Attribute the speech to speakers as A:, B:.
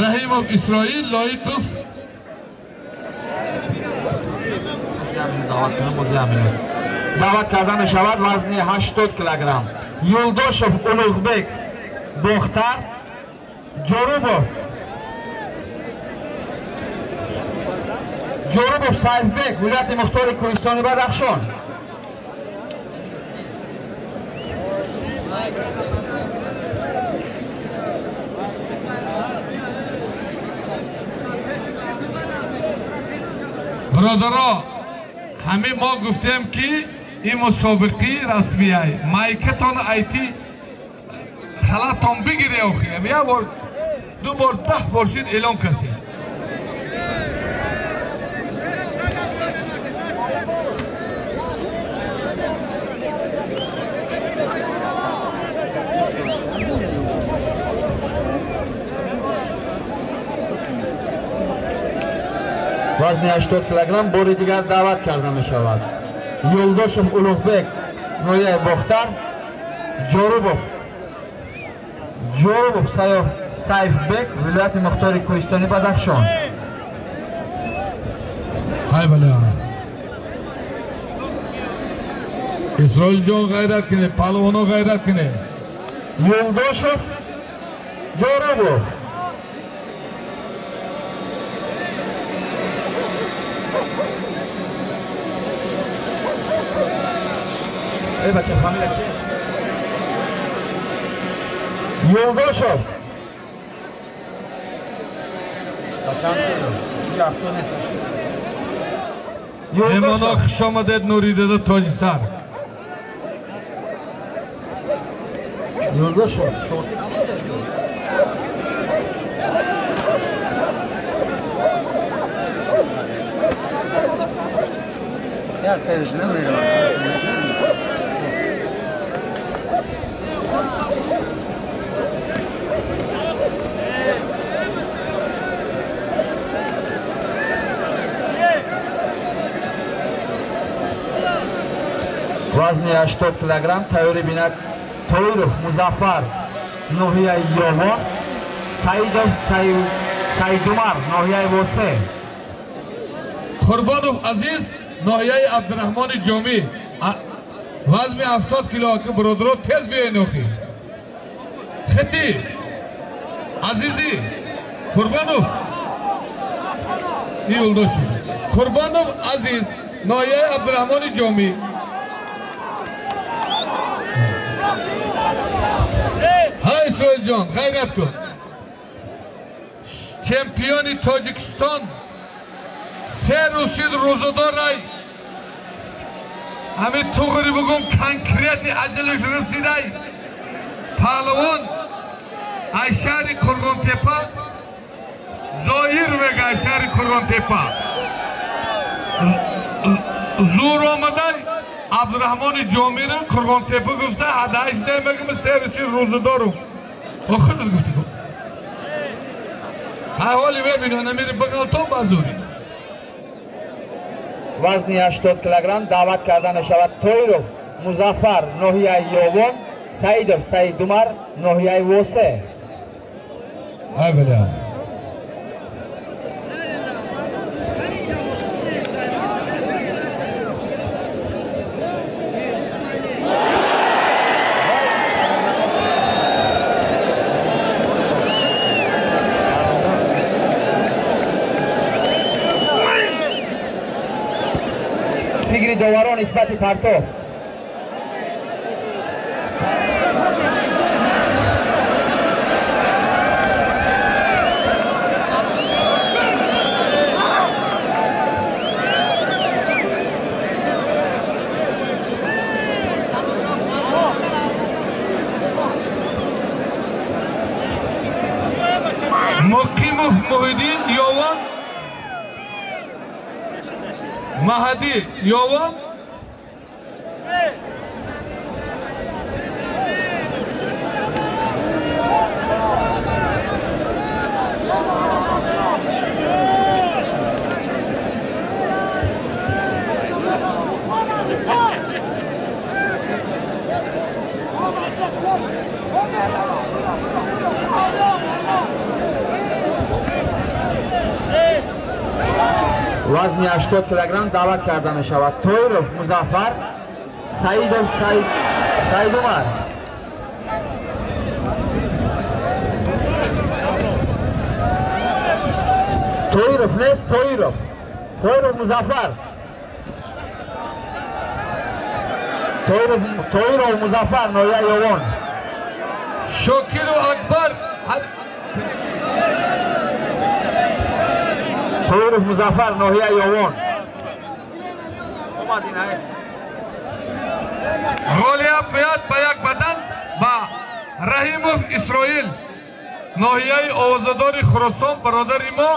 A: Раҳимов Исроил Лоиқов.
B: Даъват карда мешавад вазни 80 килограмм. Юлдошев Улуғбек Бохтар, Ҷорубов Сайфбек вилояти мухтори Кӯҳистони Бадахшон.
A: Бародаро, ҳамин мо гуфтем ки ин мусобиқаи расмияй. Майкатон айти халатон бигире охи. Як бор, ду бор, 10 бор шуд эълон касем.
B: Вазни 80 килограмм бори дигар даъват карда мешавад. Юлдошев Улуғбек ноҳияи Бохтар, Ҷорубов Сайфбек вилояти мухтори Кӯҳистони Бадахшон.
A: Ҳай бале. Исроилҷон ғайрат кунед, паҳлавоно ғайрат кунед.
B: Юлдошев Ҷорубов. Эй бача, фамилия чи? Юлдошев.
A: Меҳмоно хуш омадед, Нуридада Тоҷисар.
B: Юлдошев. Вазни 80 килограмм тайёри бинад Тоиров Музаффар ноҳияи Ёвон, Саидов Саидумар ноҳияи Восе.
A: Қурбонов Азиз ноҳияи Абдураҳмони Ҷомӣ. Вазни 70 кило ки бародаро тез биёен охи. Хити Азизи Қурбонов Юлдошев. Қурбонов Азиз ноҳияи Абдураҳмони Ҷомӣ. Ҳай Исроилҷон, ғайрат кун. Чемпиони Тоҷикистон се рӯз шуд рӯзадорай. Ҳамин туғри бугум конкретни аҷалаш расидай. Паҳлавон аз шаҳри Қурғонтепа, Зоҳир мега аз шаҳри Қурғонтепа. Зур омадай Абдураҳмони Ҷомиро Қурғонтепа гуфта, ҳадааш немегум се рӯз шуд рӯзадорум. Худат гуфтӣ. Ҳай ҳоли мебинӣ, намири бағалтон ба зури.
B: Вазни 80 килограмм даъват карда мешавад Тоиров Музаффар ноҳияи Ёвон, Саидов Саидумар ноҳияи Восе.
A: Ҳай бале.
B: Фикри доварон нисбати партов.
A: Муқимов Муҳиддин Ёвон, Маҳадӣ Ёвон,
B: Вазни 80 килограмм даъват карда мешавад Тоиров Музаффар, Саидов Саидумар. Тоиров нест, Тоиров. Тоиров Музаффар. Тоиров Музаффар, ноҳияи Ёвон.
A: Шокиру Акбар.
B: Тоиров Музаффар, ноҳияи Ёвон.
A: Ғолиб меяд ба як бадан ба Раҳимов Исроил, ноҳияи Овозадори Хуросон, бародари мо.